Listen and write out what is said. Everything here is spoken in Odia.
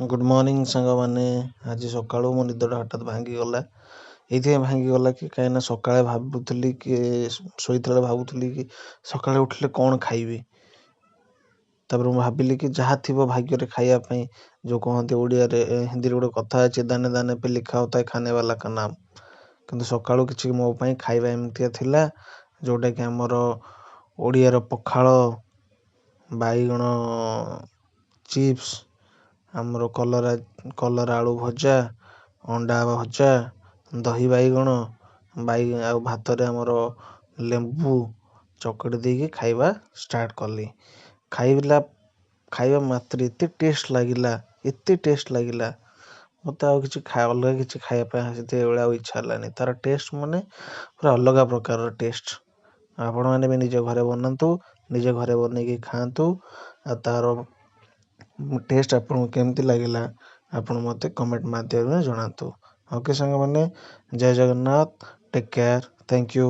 ଗୁଡ଼୍ ମର୍ଣ୍ଣିଂ ସାଙ୍ଗମାନେ। ଆଜି ସକାଳୁ ମୋ ନିଦଟା ହଠାତ୍ ଭାଙ୍ଗିଗଲା। ଏଇଥିପାଇଁ ଭାଙ୍ଗିଗଲା କି କାହିଁକିନା ସକାଳେ ଭାବୁଥିଲି କି, ଶୋଇଥିଲା ଭାବୁଥିଲି କି ସକାଳେ ଉଠିଲେ କ'ଣ ଖାଇବି। ତାପରେ ମୁଁ ଭାବିଲି କି ଯାହା ଥିବ ଭାଗ୍ୟରେ ଖାଇବା ପାଇଁ। ଯେଉଁ କହନ୍ତି ଓଡ଼ିଆରେ, ହିନ୍ଦୀରେ ଗୋଟେ କଥା ଅଛି, दाने दाने पे लिखा होता है खाने वाला का नाम। କିନ୍ତୁ ସକାଳୁ କିଛି ମୋ ପାଇଁ ଖାଇବା ଏମିତିଆ ଥିଲା, ଯେଉଁଟାକି ଆମର ଓଡ଼ିଆର ପଖାଳ, ବାଇଗଣ ଚିପ୍ସ, ଆମର କଲରା ଆଳୁ ଭଜା, ଅଣ୍ଡା ଭଜା, ଦହି ବାଇଗଣ ଆଉ ଭାତରେ ଆମର ଲେମ୍ବୁ ଚକଟି ଦେଇକି ଖାଇବା ଷ୍ଟାର୍ଟ କଲି। ଖାଇବା ମାତ୍ରେ ଏତେ ଟେଷ୍ଟ ଲାଗିଲା, ଏତେ ଟେଷ୍ଟ ଲାଗିଲା, ମୋତେ ଆଉ କିଛି ଅଲଗା କିଛି ଖାଇବା ପାଇଁ ସେତେବେଳେ ଆଉ ଇଚ୍ଛା ହେଲାନି। ତା'ର ଟେଷ୍ଟ ମାନେ ପୁରା ଅଲଗା ପ୍ରକାରର ଟେଷ୍ଟ। ଆପଣମାନେ ବି ନିଜ ଘରେ ବନାନ୍ତୁ, ନିଜ ଘରେ ବନେଇକି ଖାଆନ୍ତୁ ଆଉ ତା'ର ଟେଷ୍ଟ ଆପଣଙ୍କୁ କେମିତି ଲାଗିଲା ଆପଣ ମୋତେ କମେଣ୍ଟ ମାଧ୍ୟମରେ ଜଣାନ୍ତୁ। ଓକେ ସାଙ୍ଗମାନେ, ଜୟ Jagannath, take care, thank you.